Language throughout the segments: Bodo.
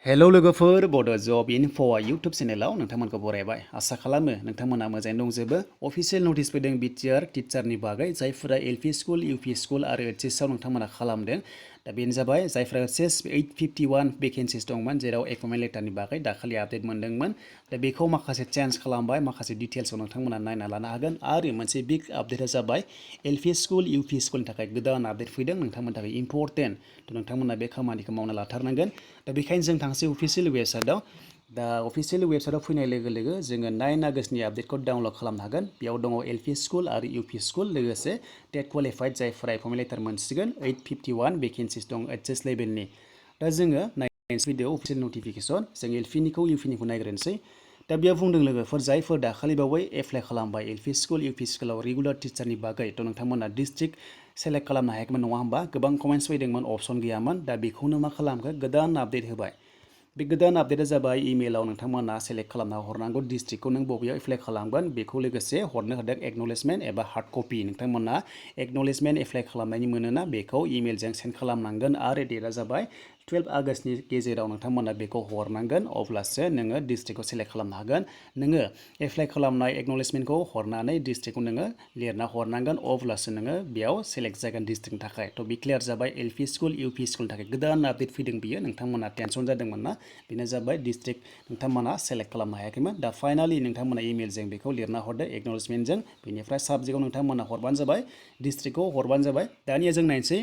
हेलौ लोगोफोर बड' जब इनफ'आ इउटुब चेनेलाव नोंथांमोनखौ बरायबाय आसा खालामो नोंथांमोना मोजाङै दंजोबो अफिसियेल नटिस फैदों BTR टिचारनि बागै जायफोरा LP स्कुल UP स्कुल आरो HSआव नोंथांमोना खालामदों दा बेनो जाबाय जायफोरा 851 भेकेन्सिस दंमोन जेराव एपइन्टमेन्ट लेटारनि बागै दाखालि आपडेट मोनदोंमोन दा बेखौ माखासे चेन्ज खालामबाय माखासे डिटेल्सआव नोंथांमोना नायना लानो हागोन आरो मोनसे बिग आपडेटआ जाबाय LP स्कुल UP स्कुलनि थाखाय गोदान आपडेट फैदों नोंथांमोननि थाखाय इम्परटेन्ट थ' नोंथांमोना बे खामानिखौ मावना लाथारनांगोन दा बेखायनो जों थांसै अफिसियेल वेबसाइटआव दा अफिसियेल वेबसाइटआव फैनाय लोगो लोगो जोङो 9 आगस्टनि आपडेटखौ डाउनलड खालामनो हागोन बेयाव दङ LP स्कुल आरो UP स्कुल लोगोसे टेट क्वालिफाइड जायफोरा एपइन्टमेन्ट लेटार मोनसिगोन 851 भेकेन्सिस दं HS लेभेलनि दा जोङो नायनोसै भिडिअ अफिसियेल नटिफिकेसन जों LPनिखौ UPनिखौ नायग्रोनोसै दा बेयाव बुंदों लोगोफोर जायफोर दाखालि बावै एप्लाइ खालामबाय LP स्कुल UP स्कुलाव रेगुलार टिचारनि बागै थ' नोंथांमोना डिस्ट्रिक्ट सेलेक्ट खालामनो हायाखैमोन नङा होमबा गोबां कमेन्ट्स फैदोंमोन अपसन गैयामोन दा बेखौनो मा खालामखो गोदान आपडेट होबाय बे गोदान आपडेटआ जाबाय इमेलाव नोंथांमोना सेलेक्ट खालामना हरनांगौ डिस्ट्रिक्टखौ नों बबेयाव एप्लाइ खालामगोन बेखौ लोगोसे हरनो होदों एक्न'लेजमेन्ट एबा हार्ड कपि नोंथांमोना एक्न'लेजमेन्ट एप्लाइ खालामनायनि मोनोना बेखौ इमेलजों सेन्ड खालामनांगोन आरो डेटआ जाबाय 12 आगस्टनि गेजेराव नोंथांमोना बेखौ हरनांगोन अब्लासो नोङो डिस्ट्रिक्टखौ सेलेक्ट खालामनो हागोन नोङो एप्लाइ खालामनाय एक्न'लेजमेन्टखौ हरनानै डिस्ट्रिक्टखौ नोङो लिरना हरनांगोन अब्लासो नोङो बेयाव सेलेक्ट जागोन डिस्ट्रिक्टनि थाखाय थ' बे क्लियार जाबाय LP स्कुल UP स्कुलनि थाखाय गोदान आपडेट फैदों बियो नोंथांमोना टेनसन जादोंमोन ना बेनो जाबाय डिस्ट्रिक्ट नोंथांमोना सेलेक्ट खालामनो हायाखैमोन दा फाइनालि नोंथांमोना इमेलजों बेखौ लिरना हरदो एक्न'लेजमेन्टजों बेनिफ्राय साबजेक्टआव नोंथांमोना हरबानो जाबाय डिस्ट्रिक्टखौ हरबानो जाबाय दानिया जों नायनोसै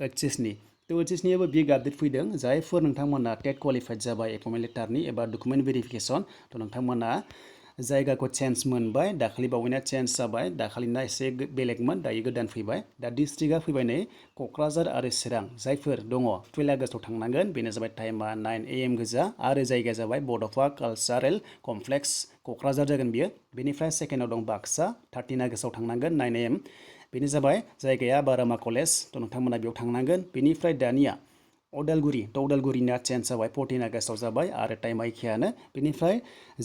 HSनि थ' HSनियाबो बिग आपडेट फैदों जायफोर नोंथांमोना टेट क्वालिफाइड जाबाय एपइन्टमेन्ट लेटारनि एबा डकुमेन्ट भेरिफिकेसन थ' नोंथांमोना जायगाखौ चेन्ज मोनबाय दाखालि बावैना चेन्ज जाबाय दाखालिना एसे बेलेगमोन दायो गोदान फैबाय दा डिस्ट्रिक्टआ फैबाय नै क'क्राझार आरो चिरां जायफोर दङ 12 आगस्टआव थांनांगोन बेनो जाबाय टाइमा 9 AM गोजा आरो जायगाया जाबाय बड'फा कालचारेल कमप्लेक्स क'क्राझार जागोन बियो बेनिफ्राय सेकेन्डआव दं बाक्सा 13 आगस्टआव थांनांगोन 9 AM बेनो जाबाय जायगाया बारामा कलेज थ' नोंथांमोना बेयाव थांनांगोन बेनिफ्राय दानिया उदालगुरिना चेन्ज जाबाय 14 आगस्टआव जाबाय आरो टाइमा एखेयानो बेनिफ्राय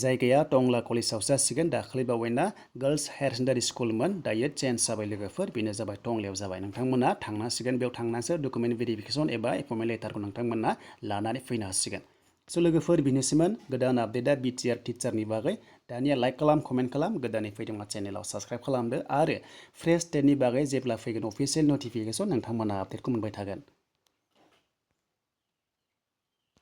जायगाया टंला कलेजाव जासिगोन दाखालि बावैना गार्लस हायार सेकेन्डारि स्कुलमोन दायो चेन्ज जाबाय लोगोफोर बेनो जाबाय टंलायाव जाबाय नोंथांमोना थांनांसिगोन बेयाव थांनासो डकुमेन्ट भेरिफिकेसन एबा एपइन्टमेन्ट लेटारखौ नोंथांमोना लानानै फैनो हासिगोन स' लोगोफोर बेनोसैमोन गोदान आपडेटआ BTR टिचारनि बागै दानिया लाइक खालाम कमेन्ट खालाम गोदानै फैदोंब्ला चेनेलाव साबस्क्राइब खालामदो आरो फ्रेश टेटनि बागै जेब्ला फैगोन अफिसियेल नटिफिकेसन नोंथांमोना आपडेटखौ मोनबाय थागोन